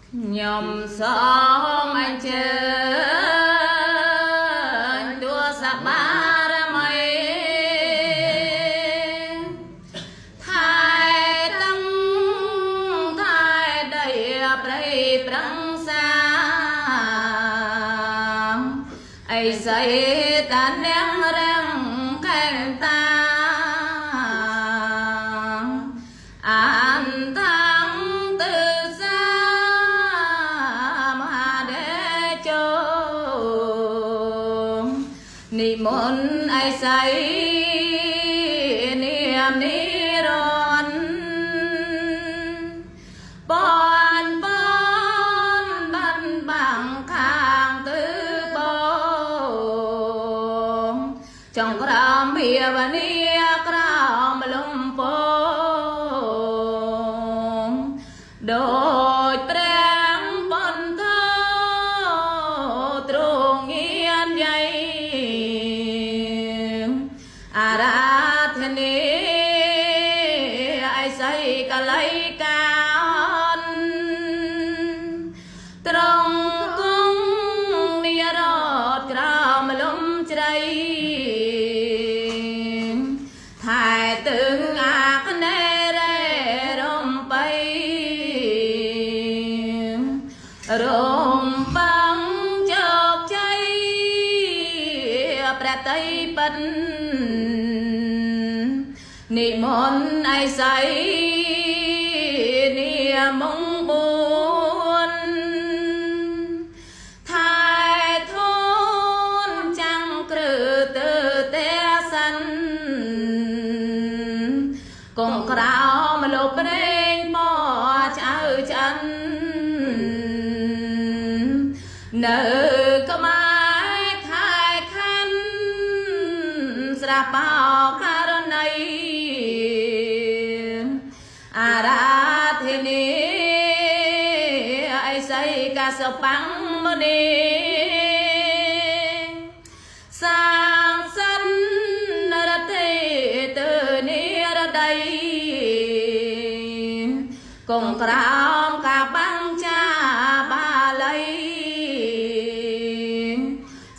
ខ្ញុំសូមអញ្ជើញទស្សបារមីថែទាំងថែដីព្រៃប្រឹងសាអីសីតានាងរាំងកែងតា អានតាំងទិសាមហាដេជោនិមន្តអីសីនាមនិរន្តបនបនបានបាំងខាងទិបងចុងក្រោមភាវនាក្រោមលំពងដូចព្រះបន្ទោទ្រង់ងានយាយអារាធនាអីសីកលៃកានត្រង់គង់និរតក្រោមលំជ្រៃថែទឹងអាកនេរេរំបៃរំបាំងជោគជ័យប្រតិបិននិមន្តអីសីនាមងបួនថែធូនចាំងគ្រឹទទេសិនកងក្រោមលោកព្រេងបឆ្អៅឆ្អិននៅក្បែរខែខណ្ឌស្រះបោករណីអារាធិនីអីសីកាសបាំងមុនីសាងសិននរទេទៅនិរដីកងក្រោមកាបាំងចាបាលី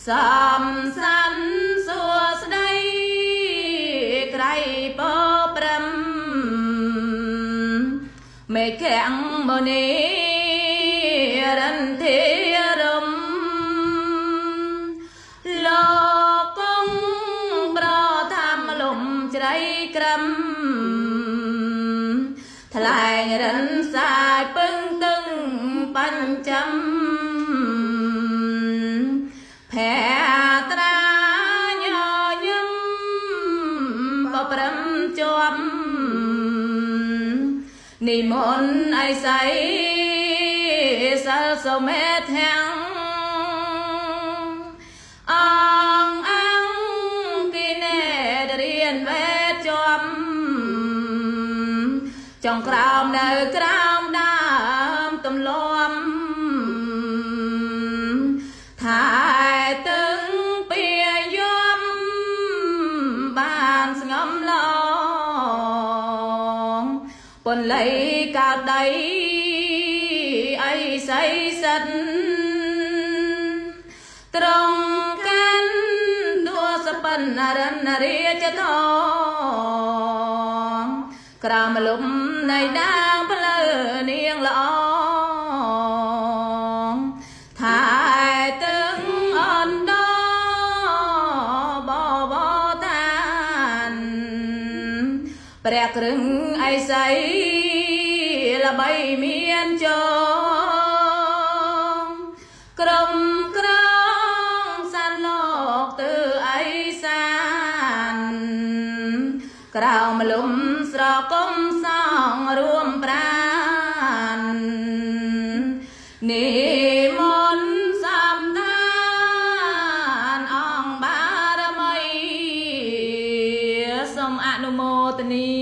សំសានសួស្ដីក្រៃពព្រឹមមេឃំមុនីរិនធិរមលោកគង់ប្រធម្មលំជ្រៃក្រឹមថ្លែងរិនសាយពឹងទឹងបញ្ចំភែត្រាញញឹមបព្រឹមជាប់និមន្តអីសីសិលសុមេធាំងអងអង្គគិនេរៀនវេទជាប់ចុងក្រោមនៅក្រោមដើមទំលាំថែទឹងពីយំបានស្ងំឡងពន្លៃកើតដីអីសីសិនត្រង់កាន់ដួសបិនរិនរាជធងក្រោមលំនៃដាងផ្លូវនាងល្អថែទឹងអណ្ដបបតានព្រះគ្រឹងអីសីល្បីមានចងក្រុមក្រងសានលោកទើអីសានក្រោមលំស្រកុំសងរួមប្រាននិមន្តសំដានអង្គបារមីសូមអនុមោទនី